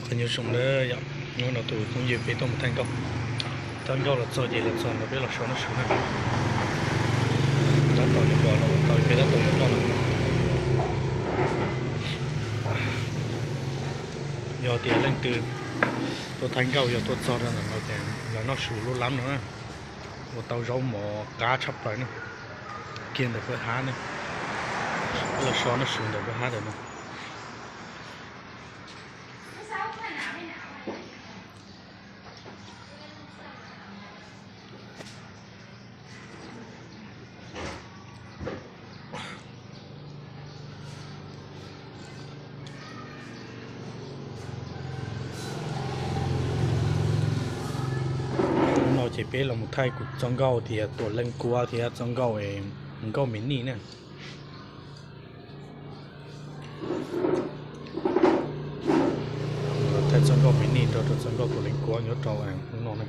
Nyob zoo na yom, hnub no tus phooj ywg peb tuaj mus thaij nkauj. Thaij nkauj los txog ces los txog no peb los so noj su na. Tab tom yuav pom los tau peb tab tom yuav noj no. Yog tias leej twg tuaj thaij nkauj yog tuaj txog rau ntawm no ces los noj su lub lab no na. Ua tau zaub mov qab tshaj plaws na. Kiag ntawm peb hab ne, los so noj su ntawm peb hab ntawm no. Hnub no ces peb los mus thaij kuv txoj nkauj tias tuam leej kuab thiab txoj nkauj, nkauj me nij na. Thaij txoj nkauj me nij nrog rau txoj nkauj tuam leej kuab nyob rau hnub no na.